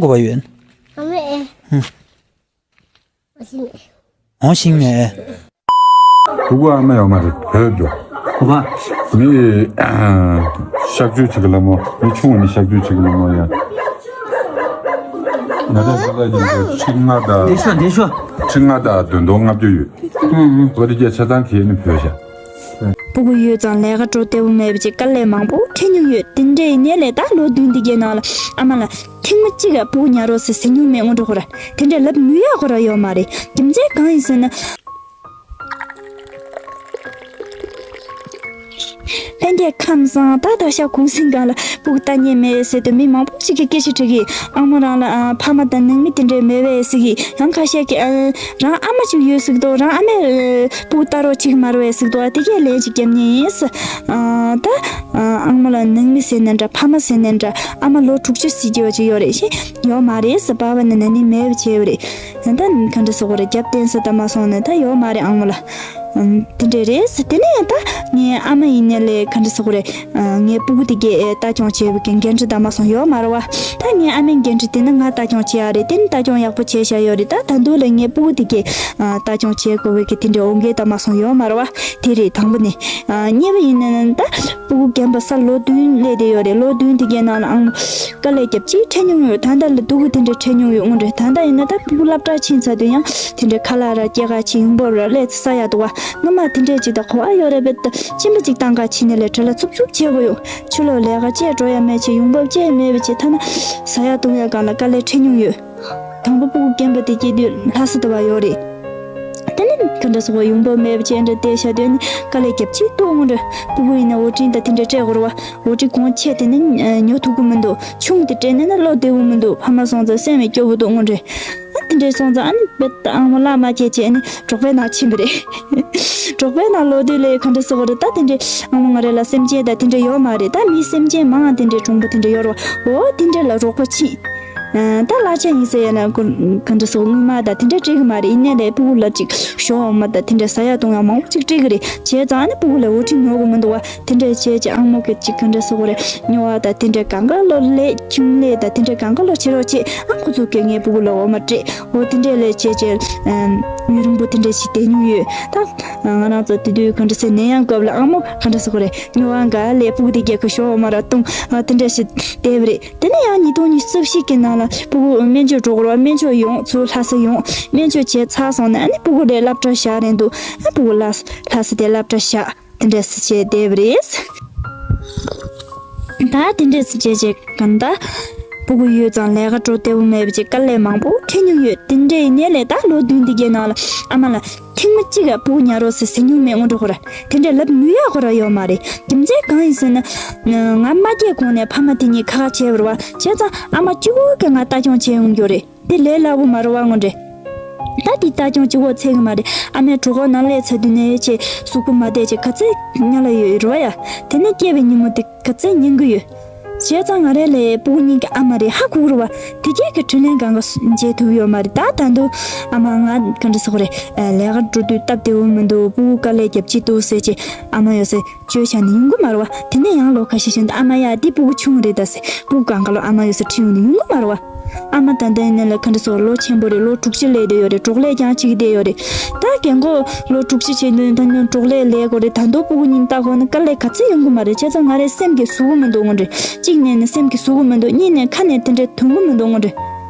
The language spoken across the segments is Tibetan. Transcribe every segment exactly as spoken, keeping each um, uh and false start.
དགོས་པ་ཡོད། ཨ་མ་ཨེ། ཧུམ། ཨ་ཤི་མེ། འོང་ཤིང་མེ། སྤུ་གུ་ཨ་མ་ཡོད་མ་རེད། བོད་འགྲོ། གོ་བ། མི་ཨ་གཤག་བཅོས་བྱེད་ཀྱི་ལ་མོ། མི་ཆུང་བ་ནི་གཤག་བཅོས་བྱེད་ཀྱི་ལ་མོ་ཡ། ང་རང་ཚོ་ལ་ཡིན་ཏེ་ཁྲི་ལྔ་དང་། འདི་ཤོ་འདི་ཤོ། ཁྲི་ལྔ་དང་བདུན་སྟོང་ལྔ་བཅུ་ཡོད། ཧུམ་ཧུམ། བོད་རིགས་ཆ་ཚང་གིས་ནི་བོད་ཤ། སྤུ་གུ་ཡོད་ཙང་ལས་ཀ་འགྲོ་བདེ་བོ་མེད་པ་ཅིག་དཀའ་ལས་མང་པོ་འཕྲད་མྱོང་ཡོད། དེ་འདྲ་ཡིན་ནའི་ལས་ད་ལོ་བདུན་འདི་གའི་ནང་ལ་ཨ་མ་ལ་ཐེངས་མ་གཅིག་ག་སྤུ་གུ་ཉར་རོགས་ཟེར་ཟེར་མྱོང་མེད་སྔོན་འགྲོ་ཁོ་ར། དེ་འདྲ་ལབ་མི་ཡ་ཁོ་ར་ཡོད་མ་རེད། རྒྱུ་མཚན་གང་ཡིན་ཟེར་ན། ལྷན་རྒྱས་ཁམས་བཟང་། ད་ད་ཤ་གུང་སེང་སྒང་ལ་སྤུ་གུ་ལྟ་མཁན་མེད་ཟེར་དུས་མི་མང་པོ་ཞིག་གིས་སྐད་ཆ་དྲིས་ཀྱི། ཨ་མ་རང་ལ་ཨ་ཕ་མ་དང་ནང་མི་དེ་འདྲ་མེད་པས་ཟེར་གྱི། ཡང་ཁ་ཤས་ཀྱིས་ཨ་རང་ཨ་མ་ཅིག་ཡོད་ཟེར་གི་འདུག་རང་ཨ་མས་སྤུ་གུ་ལྟ་རོགས་བྱེད་ཀྱི་མ་རེད་པས་ཟེར་གི་འདུག་དེ་གས་ལན་ཅིག་བརྒྱབ་མཁན་ཡིན། ཨ་ད་ཨ་ཨ་མ་ལ་ནང་མི་ཟེར་ནའི་འདྲ། ཕ་མ་ཟེར་ནའི་འདྲ། ཨ་མ་ལོ་དྲུག་ཅུ་ཟིན་གྱི་ཡོད་ཅིག་ཡོད་རེད། ཤེས་ཡོད་མ་རེད་ཟེར། པ་ཕ་ནི་ན་ནིང་མེད་པ་བྱས་པ་རེད། ད་ག་འདྲ་ཟེར་དགོས་རེད། རྒྱབ་རྟེན་ཟེར་ད་མ་སོང་ནས་ད་ཡོད་མ་རེད་ཨ་མ་ལ། ཨམ། དེ་འདྲ་རེད་ཟེར། དེ་ནས་ད་ངའི་ཨ་མ་ཡིན་ནའི་ལས་ག་འདྲ་ཟེར་དགོས་རེད། ཨ། ངའི་སྤུ་གུ་དེ་གའི་ཨེ་ལྟ་སྐྱོང་བྱེད་པའི་འགན་འཁྲི་ད་མ་སོང་ཡོད་མ་རེད་བ། ད་ངའི་ཨ་མའི་འགན་འཁྲི་དེ་ནི་ང་ལྟ་སྐྱོང་བྱེད་ཡ་རེད། དེ་ནི་ལྟ་སྐྱོང་ཡག་པོ་བྱས་བཞག་ཡོད་རེད། ད་ད་དུང་ལས་ངའི་སྤུ་གུ་དེ་གའི་ཨ་ལྟ་སྐྱོང་བྱེད་དགོས་པའི་གི་དེ་འདྲའི་འོས་འགན་ད་མ་སོང་ཡོད་མ་རེད་བ། དེ་རེད་དང་པོ་ནི། ཨ། གཉིས་པ་ཡིན་ནའི་ད་སྤུ་གུ་རྒན་པ་ས་ལོ་བདུན་སླེབས་བསྡད་ཡོད་རེད། ལོ་བདུན་དེ་གའི་ནང་ལ་ཨང་དཀའ་ལས་རྒྱབ་ཅིག་འཕྲད་མྱོང་ཡོད། ད་ལྟ་ལ་སྡུག་པོ་དེ་འདྲ་འཕྲད་མྱོང་ཡོད་དངོས་རེད། ད་ལྟ་ཡིན་ན་ད་སྤུ་གུ་སློབ་གྲྭ་ཕྱིན་ཚར་དུས་ཡང་དེ་འདྲའི་ཁ་ལག་ར་སྐྱེལ་ག་ཕྱིན། ཡོང་འབབ་ར་སླེབས་ཚེ་ཟ་ཡ་འདུག་བ། སྔོན་མ་དེ་འདྲས་ཅིག་ད་གོ་བ་ཡོད་རེད་པས། ད་གཅིན་པ་ཅིག་བཏང་ག་ཕྱིན་ནས་ལས་བྲེལ་བ་འཚུབ་འཚུབ་བྱེད་དགོས་ཡོད། ཕྱི་ལོགས་ལས་ཀ་བྱེད་འགྲོ་ཡ་མེད་བྱས། ཡོང་འབབ་བྱེད་མེད་པ་བྱས། ཐ་ན་ཟ་ཡ་བཏུང་ཡ་སྒང་ལ་དཀའ་ལས་འཕྲད་མྱོང་ཡོད། དང་པོ་སྤུ་གུ་རྒན་པ་དེ་སྐྱེས་དུས་ལྷ་ས་དུ་བ་ཡོད་རེད། དེ་ནི་ག་འདྲ་སོང་བ། ཡོང་འབབ་མེད་པ་བྱས་འདྲ་བསྡད་བཞག་དུས་ནི་དཀའ་ལས་རྒྱབ་ཅིག་ཏོག་དངོས་འདྲ། སྤུ་གུ་ཡིན་ན་འོ་ཊི་ད་དེ་འདྲ་སྤྲད་དགོས་རེད་བ། འོ་ཊི་གོང་ཆེ་དེ་ནི་ཉོ་ཐུབ་ཀྱི་མི་འདུག་ཆུང་དེ་སྤྲད་ནས་ནི་བློ་བདེ་བོ་མི་འདུག་ཕ་མ་སོང་ཙང་སེམས་མི་སྐྱོ་བོ་འདུག་དངོས་འདྲ། ཨ་དེ་འདྲས་སོང་ཙང་ཨ་ནི་བེད་ཨང་མོ་བླ་མ་སྐྱེས་བྱས་ནི་འབྲོག་པའི་ནང་ཕྱིན་པ་རེད། འབྲོག་པའི་ནང་ལོག་དུས་ལས་ག་འདྲ་ཟེར་དགོས་རེད། ད་དེ་འདྲས་ཨང་མོ་ང་རེ་ལ་སེམས་ཅན་དང་དེ་འདྲས་ཡོད་མ་རེད། ད་མི་སེམས་ཅན་མང་དེ་འདྲས་གྲུང་པོ་དེ་འདྲས་ཡོད་རེད་བ། འོ་དེ་འདྲས་ལ་རོགས་པ་ཕྱིན། ཨ་ད་གླ་ཆ་ཡིན་ཟེར་ཡ་ན་ག་འདྲ་ཟེར་དངུལ་སྨར་དང་དེ་འདྲས་སྤྲད་གི་མ་རེད། ཡིན་ནའི་ལས་སྤུ་གུ་ལ་ཅིག་ཞོ་འོ་མ་དང་དེ་འདྲས་ཟ་ཡ་བཏུང་ཡ་མང་པོ་ཅིག་སྤྲད་གི་རེད། བྱས་ཙང་ཨ་ནི་སྤུ་གུ་ལ་འོ་ཊི་ཉོ་གི་མི་འདུག་བ། དེ་འདྲས་བྱས་ཀྱི་ཨང་མོ་གི་ཅིག་ག་འདྲ་ཟེར་དགོས་རེད། སྨྱོ་བ་དང་དེ་འདྲས་གང་ག་ལོ་ལས་ཁྱུང་ལས་དང་དེ་འདྲས་གང་ག་ལོ་བྱེད་རོགས་བྱེད། ཨ་ཁོ་ཚོ་གིས་ངའི་སྤུ་གུ་ལ་འོ་མ་སྤྲད། འོ་དེ་འདྲས་ལས་བྱས་ཀྱི་ཨམ་ཡུན་རིང་པོ་དེ་འདྲས་ཞིག་བསྡད་མྱོང་ཡོད། ད་ང་རང་ཚོ་དེ་དུས་ག་འདྲ་ཟེར་ནད་ཡམས་སྐབས་ལ་ཨང་མོ་ག་འདྲ་ཟེར་དགོས་རེད། སྨྱོ་བ་འགའ་ལས་སྤུ་གུ་དེ་གའི་གི་ཞོ་འོ་མ་ར་བཏུང་། ཨ་དེ་འདྲས་ཞིག་བསྡད་པ་རེད། དེ་ནས་ཡང་ཉིས་སྟོང་ཉི་ཤུ་རྩ་བཞི་གི་ནང་ལ་སྤུ་གུ་སྨན་བཅོས་འགྲོ་དགོས་རེད་བ། སྨན་བཅོས་ཡོང་ཚུར་ལྷ་ས་ཡོང་། སྨན་བཅོས་བྱས་ཚར་སོང་ནས་ཨ་ནི་སྤུ་གུ་ལ་སློབ་གྲྭ་བཞག་རན་འདུག་ཨ་སྤུ་གུ་ལ་ལྷ་ས་དེ་སློབ་གྲྭ་བཞག་དེ་འདྲས་སེ་བྱས་བསྡད་པ་རེད། ད་དེ་འདྲས་སེ་བྱས་བྱས་གང་ལྟར་སྤུ་གུ་ཡོད་ཙང་ལས་ཀ་འགྲོ་བདེ་བོ་མེད་པ་ཅིག་དཀའ་ལས་མང་པོ་འཕྲད་མྱོང་ཡོད། དེ་འདྲས་ཡིན་ནའི་ལས་ད་ལོ་བདུན་འདི་གའི་ནང་ལ་ཨ་མ་ལ་ཐེངས་མ་གཅིག་ག་སྤུ་གུ་ཉར་རོགས་ཟེར་ཟེར་མྱོང་མེད་སྔོན་འགྲོ་ཁོ་ར། དེ་འདྲས་ལབ་མི་ཡ་ཁོ་ར་ཡོད་མ་རེད། རྒྱུ་མཚན་གང་ཡིན་ཟེར་ན། ང་མ་སྐྱེས་གོང་ནས་ཕ་མ་དེ་གཉིས་ཁ་ཁ་བྱས་པ་རེད་བ། བྱས་ཙང་ཨ་མ་གཅིག་པོ་གིས་ང་ལྟ་སྐྱོང་བྱས་ཡོང་རྒྱུ་རེད། དེ་ལས་སླ་པོ་མ་རེད་བ་དངོས་འབྲེལ། ད་དེ་ལྟ་སྐྱོང་གཅིག་པོ་ཚད་གི་མ་རེད། ཨ་མའི་གྲོད་ཁོག་ནང་སླེབས་ཚར་དུས་ནས་ཅིག་གཟུགས་པོ་མ་བདེ་ཅིག་ག་ཚད་དམྱལ་བ་ཡོད་རེད་བ་ཡ། དེ་ནས་སྐྱེས་པའི་ཉིན་མོ་དེ་ག་ཚད་ཉན་གི་ཡོད། བྱས་ཙང་ང་རང་ལས་སྤུ་གུ་གཉིས་ཀྱི་ཨ་མ་རེད་ཧ་གོ་གི་རེད་བ། དེ་གས་ཀྱི་དྲིན་ལན་གང་ག་འཇལ་ཐུབ་ཡོད་མ་རེད། ད་ད་དུང་ཨ་མ་ང་ག་འདྲ་ཟེར་དགོས་རེད། ལས་ཀ་འགྲོ་དུས་སྟབས་བདེ་བོ་མི་འདུག་སྤུ་གུ་དཀའ་ལས་རྒྱབ་ཀྱི་འདུག་ཟེར་ཅིག་ཨ་མ་ཡོད་ཟེར། བཅོས་བྱས་ནས་ཡོང་གི་མ་རེད་བ། དེ་ནས་ཡང་ལོ་ཁ་ཤས་ཤིག་ཨ་མ་ཡ་འདི་སྤུ་གུ་ཆུང་རེད་ད་ཟེར། སྤུ་གུ་སྒང་ག་ལོ་ཨ་མ་ཡོད་ཟེར་ཁྲིད་ཡོང་ནས་ཡོང་གི་མ་རེད་བ། ཨ་མ་ད་ལྟ་ཡིན་ན་ལ་ག་འདྲ་ཟེར་ལོ་ཆེན་པོ་རེད། ལོ་དྲུག་ཅུ་སླེབས་བསྡད་ཡོད་རེད། འབྲོག་ལས་ཀྱང་བྱེད་ཀྱི་བསྡད་ཡོད་རེད། ད་རྒན་གོག་ལོ་དྲུག་ཅུ་བྱས་ནས་ད་ནི་འབྲོག་ལས་ལས་དགོས་རེད། ད་དུང་སྤུ་གུ་གཉིས་ལྟ་དགོས་ན་དཀའ་ལས་ག་ཚད་ཡོང་གི་མ་རེད། བྱས་ཙང་ང་རའི་སེམས་ཀྱིས་བཟོད་གི་མི་འདུག་དངོས་འབྲེལ། གཅིག་ནས་ནི་སེམས་ཀྱིས་བཟོད་གི་མི་འདུག་གཉིས་ནས་ཁ་ནས་དེ་འདྲ་ཐོན་གི་མི་འདུག་དངོས་འབྲེལ།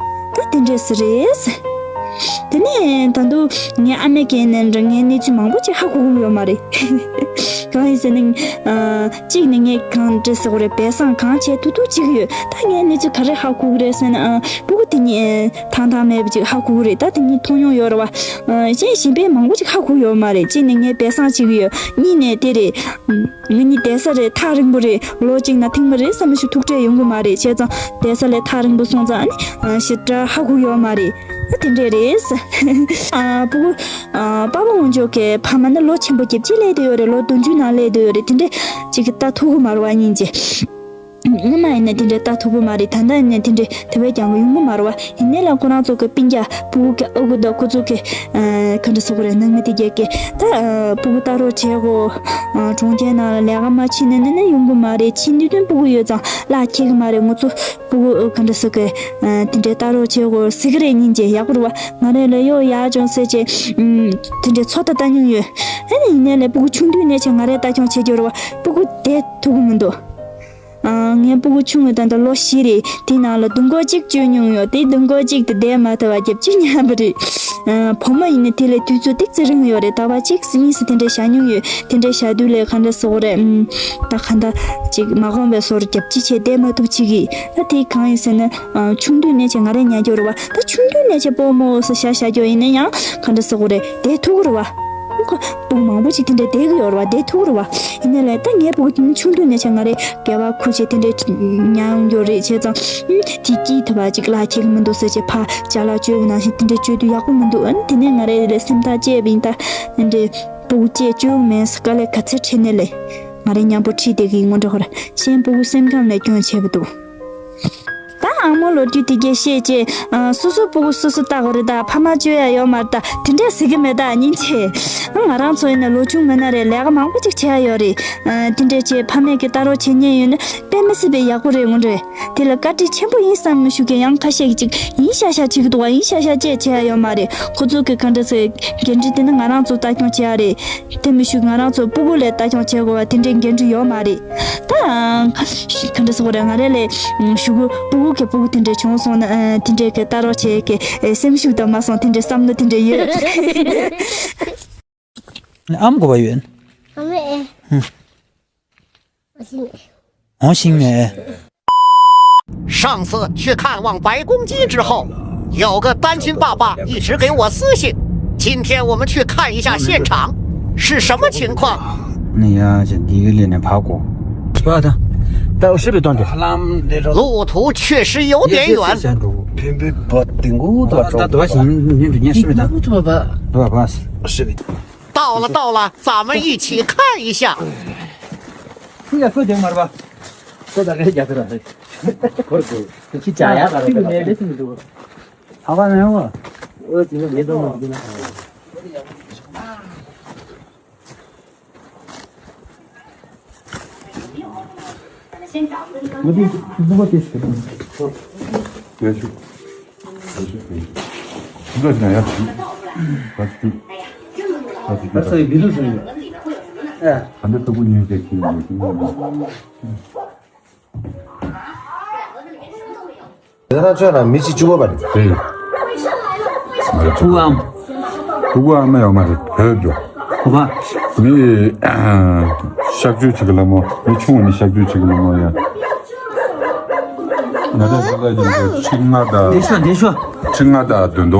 ད་དེ་འདྲས་རེད། དེ་ནས་ད་དུང་ངའི་ཨ་མའི་གི་ནས་འདྲ་ངའི་གནས་ཚུལ་མང་པོ་ཅིག་ཧ་གོ་གི་ཡོད་མ་རེད། གང་ཡིན་ཟེར་ན། ཨ། གཅིག་ནས་ངས་གང་འདྲ་ཟེར་དགོས་རེད། སྦས་གསང་གང་བྱས་ཐུབ་ཐུབ་བྱེད་ཀྱི་ཡོད། ད་ངའི་གནས་ཚུལ་ག་རེ་ཧ་གོ་གི་རེད་ཟེར་ན། ཨ། སྤུ་གུ་དེ་གཉིས་ཐང་ཐང་མེད་པ་ཅིག་ཧ་གོ་གི་རེད། ད་དེ་གཉིས་མཐོང་མྱོང་ཡོད་རེད་བ། ཨ། གཞན་གཞན་པའི་མང་པོ་ཅིག་ཧ་གོ་གི་ཡོད་མ་རེད། གཅིག་ནས་ངས་སྦས་གསང་བྱེད་ཀྱི་ཡོད། གཉིས་ནས་དེ་རེད། ང་གཉིས་བསྡད་ས་རེད་ཐག་རིང་པོ་རེད། ལོ་གཅིག་ན་ཐེངས་མ་རེ་བསམ་བློ་ཞིག་ཐུག་འཕྲད་ཡོང་གི་མ་རེད། བྱས་ཙང་བསྡད་ས་ལས་ཐག་རིང་པོ་སོང་ཙང་ཨ་ནི་ཞེ་དྲག་ཧ་གོ་ཡོད་མ་རེད། ཨ་དེ་འདྲས་རེད། ཨ་སྤུ་གུ་ཨ་པ་ཕ་ངོ་ཅོག་གི་ཕ་མ་ནི་ལོ་ཆེན་པོ་བརྒྱད་ཅུ་སླེབས་བསྡད་ཡོད་རེད། ལོ་བདུན་ཅུ་ནང་སླེབས་བསྡད་ཡོད་རེད། དེ་འདྲས་ཅིག་ལྟ་ཐུབ་གི་མ་རེད་བ་སྙིང་རྗེ། སྔོན་མ་ཡིན་ན་དེ་འདྲའི་ལྟ་ཐུབ་ཀྱི་མ་རེད། ད་ལྟ་ཡིན་ན་དེ་འདྲའི་དེ་བས་ཀྱང་ཡོང་གི་མ་རེད་བ། ཡིན་ནའི་ལ་ཁོ་རང་ཚོ་གི་སྤུན་ཀྱག་སྤུ་གུ་གི་ཨ་ཁུ་དང་ཁོ་ཚོ་གི་ཨ་ག་འདྲ་ཟེར་དགོས་རེད། ནང་མི་དེ་གྱད་ཀྱི་ད་ཨ་སྤུ་གུ་ལྟ་རོགས་བྱེད་དགོས། ཨ་གྲོང་ཁྱེར་ནང་ལ་ལས་ཀ་མ་བྱེད་ནས་ནི་ནི་ཡོང་གི་མ་རེད། ཕྱིན་དུས་དུས་སྤུ་གུ་ཡོད་ཙང་གླགས་འཁེལ་གི་མ་རེད། ང་ཚོ་སྤུ་གུ་ཨ་ག་འདྲ་ཟེར་གི་ཨ་དེ་འདྲའི་ལྟ་རོགས་བྱེད་དགོས་ཟེར་གི་རེད། སྙིང་རྗེ་ཡག་པོ་རེད་བ། ང་རང་ལ་ཡོད་ཡག་བྱུང་ཟེར་བྱས་ཨ་དེ་འདྲའི་ཚོད་ལྟ་ལྟ་མྱོང་ཡོད། ཨ་ནི་ཡིན་ནའི་ལ་སྤུ་གུ་ཆུང་དུས་ནས་བྱས་ང་རས་ལྟ་སྐྱོང་བྱེད་རྒྱུ་རེད་བ། སྤུ་གུ་བསྡད་ཐུབ་གི་མི་འདུག་ཨ་ངའི་སྤུ་གུ་ཆུང་བའི་ད་ལྟ་ལོ་བཞི་རེད། དེའི་ནང་ལ་བདུན་སྐོར་གཅིག་བཅོས་མྱོང་ཡོད། དེ་བདུན་སྐོར་གཅིག་དེ་བསྡད་མ་ཐུབ་པ་བརྒྱབ་ཅིག་ཉམས་པ་རེད། ཨ་བུ་མོ་ཡིན་ན་དེ་ལས་དུས་ཚོད་ཏིག་ཙི་རིང་ཡོད་རེད། ཟླ་བ་གཅིག་གཉིས་སུ་དེ་འདྲའི་བཞག་མྱོང་ཡོད། དེ་འདྲའི་བཞག་དུས་ལས་ག་འདྲ་ཟེར་དགོས་རེད། ཨམ་ད་ག་འདྲ་ཅིག་མ་དགོངས་པའི་བཟོ་འདྲ་བརྒྱབ་ཅིག་བྱས་བསྡད་མ་ཐུབ་ཅིག་གིས། ད་དེ་གང་ཡིན་ཟེར་ན་ཨ་ཆུང་དུས་ནས་བྱས་ང་རས་ཉར་རྒྱུ་རེད་བ། ད་ཆུང་དུས་ནས་བྱས་སྤོ་མོ་ཟེར་བཞག་བཞག་རྒྱུ་ཡིན་ན་ཡང་ག་འདྲ་ཟེར་དགོས་རེད། བསྡད་ཐུབ་ཀྱི་རེད་བ། སྤུ་གུ་མང་པོ་ཅིག་དེ་འདྲའི་བསྡད་ཀྱི་ཡོད་རེད་བ། བསྡད་ཐུབ་ཀྱི་རེད་བ། ཡིན་ནའི་ལས་ད་ངའི་སྤུ་གུ་དེ་ནི་ཆུང་དུས་ནས་བྱས་ང་རས་སྐྱེ་བ་ཁུར་བྱས་དེ་འདྲའི་ཉར་ཡོང་རྒྱུ་རེད། བྱས་ཙང་ཨ་དེ་སྐྱིད་ཐུབ་པ་ཅིག་གླགས་འཁེལ་གི་མི་འདུག་ཟེར་བྱས་ཕར་ཅ་ལག་བཅོས་པ་ནང་བཞིན་དེ་འདྲའི་བཅོས་དུས་ཡག་པོ་མི་འདུག་ཨ་ནི་དེ་ནས་ང་རས་དེ་ལས་སེམས་ཐག་བཅད་པ་ཡིན། ད་དེ་འདྲའི་སྤུ་གུ་བཅས་བཅོས་མེད་ཟེར་དཀའ་ལས་ག་ཚོད་འཕྲད་ནའི་ལས་ང་རས་མཉམ་པོ་ཁྲིད་བསྡད་ཀྱི་ཡིན། དངོས་འབྲེལ་ཧོར་གཞན་སྤུ་གུ་སེམས་ཁམས་ལ་སྐྱོན་ཆེ་བ་འདུག་ད་ཨ་མ་ལོ་རྒྱུས་དེ་གས་བཤད་ཅེས། ཨ་སོ་སོའི་སྤུ་གུ་སོ་སོ་ལྟ་དགོས་རེད། ད་ཕ་མ་བཅོས་ཡ་ཡོད་མ་རེད། ད་དེ་འདྲས་ཟེར་གི་མེད། ད་སྙིང་རྗེ། ང་རང་ཚོ་ཡིན་ན་ལོ་ཆུང་མིན་ན་རེད། ལས་ཀ་མང་པོ་ཅིག་བྱེད་ཡ་ཡོད་རེད། ཨ་དེ་འདྲས་བྱས་ཕ་མས་ཀྱི་ལྟ་རོགས་བྱེད་མཁན་ཡོད་ན་དཔེ་མི་སྲིད་པའི་ཡག་པོ་རེད། དངོས་འབྲེལ་དེ་ལ་བཀའ་དྲིན་ཆེན་པོ་ཡིན་བསམ་མི་ཞུ་མཁན་ཡང་ཁ་ཤས་ཅིག་ཡིན་ཤག་ཤག་བྱེད་ཀྱི་འདུག་བ། ཡིན་ཤག་ཤག་བྱས་བྱེད་ཡ་ཡོད་མ་རེད། ཁོ་ཚོ་གི་ག་འདྲ་ཟེར་འགན་འཁྲི་དེ་ནི་ང་རང་ཚོ་ལྟ་སྐྱོང་བྱེད་ཡ་རེད། དེ་མི་ཞུ་ང་རང་ཚོ་སྤུ་གུ་ལ་ལྟ་སྐྱོང་བྱེད་དགོས་པ་དེ་འདྲའི་འགན་འཁྲི་ཡོད་མ་རེད། ད་ག་འདྲ་ཟེར་དགོས་རེད། ང་རང་ལས་ཞུ་གུ་སྤུ་གུ་གི་སྤུ་གུ་དེ་འདྲའི་བྱུང་སོང་ན་ཨ་དེ་འདྲའི་གི་ལྟ་རོགས་བྱེད་གི་ཨེ་སེམས་ཤུགས་དང་མ་སོང་དེ་འདྲའི་བསམ་བློ་དེ་འདྲའི་ཡོད། ཨམ་གོ་བ་ཡོད། ཨ་མ་ཨེ། ཨ་ཤི་མེད། ཨོ་ཤིང་མེད། 上次去看望白公鸡之后，有个单亲爸爸一直给我私信，今天我们去看一下现场，是什么情况？ ནི་ཡ་ཅེ་འདི་གི་ལས་ནས་ཕ་གོ། ད་ད་ད་ཤི་བི་དོན་དེ། 路途确实有点远。 ད་ད་ཤི་ཉིན་དུ་ཉན་ཤི་བི་ད། ད་ཤི་བི། 到了，到了，咱们一起看一下。 དེ་ན་ཁྱོད་རང་མི་གཅིག་གཅིག་པོ་པ་རེད། དེ་ཕྲུ་གུའམ། ཕྲུ་གུའམ་ཡོད་མ་རེད། བོད་འགྲོ། ཧོ་པ། མི་གཤག་བཅོས་བྱེད་ཀྱི་ལ་མོ། མི་ཆུང་བ་ནི་གཤག་བཅོས་བྱེད་ཀྱི་ལ་མོ་ཡ། ང་ཚོ་འདི་ལ་ཡིན་ཏེ་ཁྲི་ལྔ་དང་། འདི་ཤོ་འདི་ཤོ། ཁྲི་ལྔ་དང་བདུན་སྟོང་།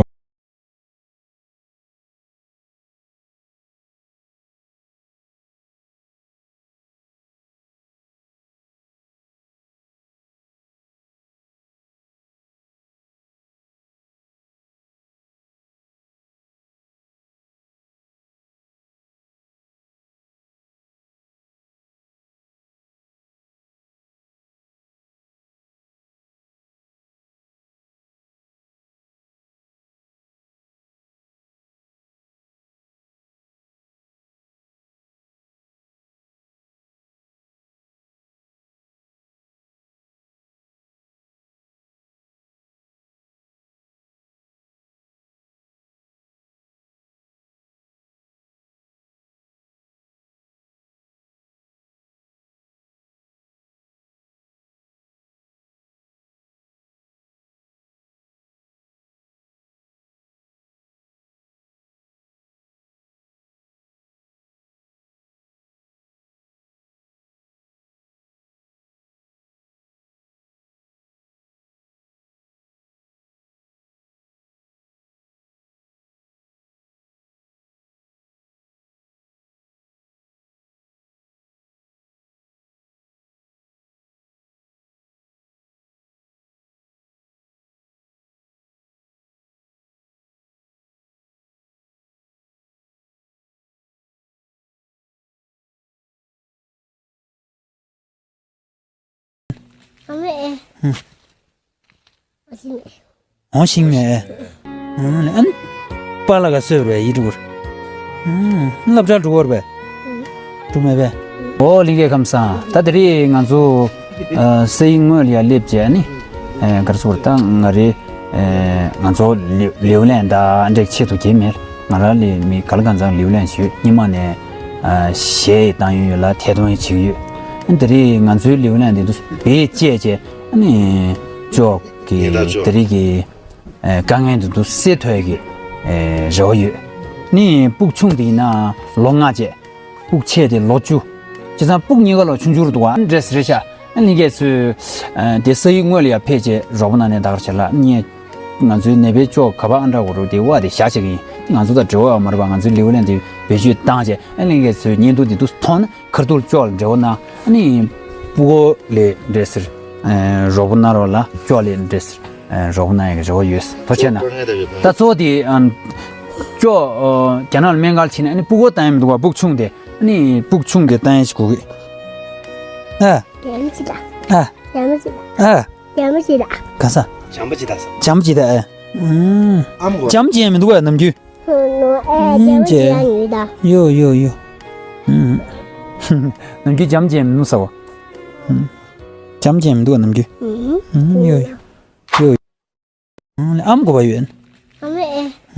ཨ་མས། ཨ་ཤིང་མས། ཨོ་ཤིང་མས། ཨ་ནི་པཱ་ལགས་ཀ་སོས་རེད་ཡིད་འགྲོ་གོ། སློབ་གྲྭ་འགྲོ་གོ་རེད་པས། འགྲོ་མེད་པས། ཨོ་ལྷན་རྒྱས་ཁམས་བཟང་། ད་དེ་རིང་ང་ཚོ་ས་ཡིག་ངོས་ལ་ཡར་སླེབས་བྱས་ནི། ག་རེ་ཟེར་དགོས་རེད། ད་ང་རེ་ང་ཚོ་ལེའུ་ལེའུ་ལན་ད་འདྲེག་ཆེད་དུ་གྱེས་མེད། ང་རང་ལས་མི་ག་ལ་གང་འཚམ་ལེའུ་ལན་ཞུས། སྔོན་མ་ནས་གཞས་བཏང་ཡོད་ཡོད་ལ་ཐད་གཏོང་བྱེད་ཀྱི་ཡོད། དེ་རིང་ང་ཚོའི་ལེའུ་ལན་འདི་ཚོ་བེད་སྤྱད་བྱས་ནི་ཅོག་གི་ཉེན་བརྡ་ཅོག་དེ་རིང་གི་དཀའ་ངལ་འདི་ཚོ་སེལ་ཐུབ་ཡག་གི་རེ་བ་ཡོད། ནི་སྤུ་གུ་ཆུང་དེ་ཡིན་ན་ལོ་ལྔ་བྱས། སྤུ་གུ་ཆེ་དེ་ལོ་བཅུ། བྱས་ཙང་སྤུ་གུ་གཉིས་ཀ་ལ་ཆུང་ཆུང་རུ་འདུག་པ། འདྲེས་རེད་ཤག་ཨ་ལྷན་རྒྱས་ཚོས་དེ་ས་ཡིག་ངོས་ལ་ཡར་ཕེབས་བྱས་རོགས་པ་གནང་ནས་ད་ག་རེ་བྱས་ལ་ངས། ང་ཚོའི་ནད་པའི་ཅོག་ག་པར་ཨ་འདྲ་གོ་རུ་དེ་བ་དེ་བཞག་བྱེད་ཀྱི་ཡིན། ང་ཚོ་དང་འབྲེལ་བ་ཡོད་མ་རེད་པ། ང་ཚོའི་ལེའུ་ལན་དེ་བེད་སྤྱོད་བཏང་བྱས་ཨ་ལྷན་རྒྱས་ཚོའི་བརྙན་ཐུང་དེ་ཚོ་མཐོང་ན་ཁ་ཐུག་ཅོག་ལ་འབྲེལ་བ་གནང་། ཨ་ནི་སྤུ་གུ་ལ་འདྲེས་ཟེར་རོགས་པ་གནང་རོགས་ལ་ཅོག་ལ་འདྲེས་ཟེར་རོགས་པ་གནང་ཡག་གི་རེ་བ་ཡོད། ཐུགས་རྗེ་ཆེ་གནང་། ད་གཙོ་བོ་དེ་ཅོག་རྒྱ་ནག་ལ་སྨན་ཁང་ཕྱིན་ནས་ཨ་ནི་སྤུ་གུ་བཏང་ཡག་མི་འདུག་པ། སྤུ་གུ་ཆུང་དེ་ཨ་ནི་སྤུ་གུ་ཆུང་གི་བཏང་ཡག་ཞིག་དགོས་ཀྱི། ཨ། རྒྱ་མི་ཅི་ད། ཨ། རྒྱ་མི་ཅི་ད། ཨ། རྒྱ་མི་ཅི་ད། ག་ས། བྱམས་པ་ཅི་ད་ས། བྱམས་པ་ཅི་ད། ཨེ། ཨམ་གོ། བྱམས་ཅན་མི་འདུག་པ་ནམ་རྒྱུན། ཨེ། རྒྱ་མི་ཅི་ད་ཡོད་ད། ཡོ་ཡོ་ཡོ། ཨུམ། ནམ་རྒྱུན་བྱམས་ཅན་མི་འདུག་ས་བ། ཨུམ། བྱམས་ཅན་མི་འདུག་པ་ནམ་རྒྱུན། ཨུམ། ཡོ་ཡོ། ཡོ། ཨམ་གོ་བ་ཡོད།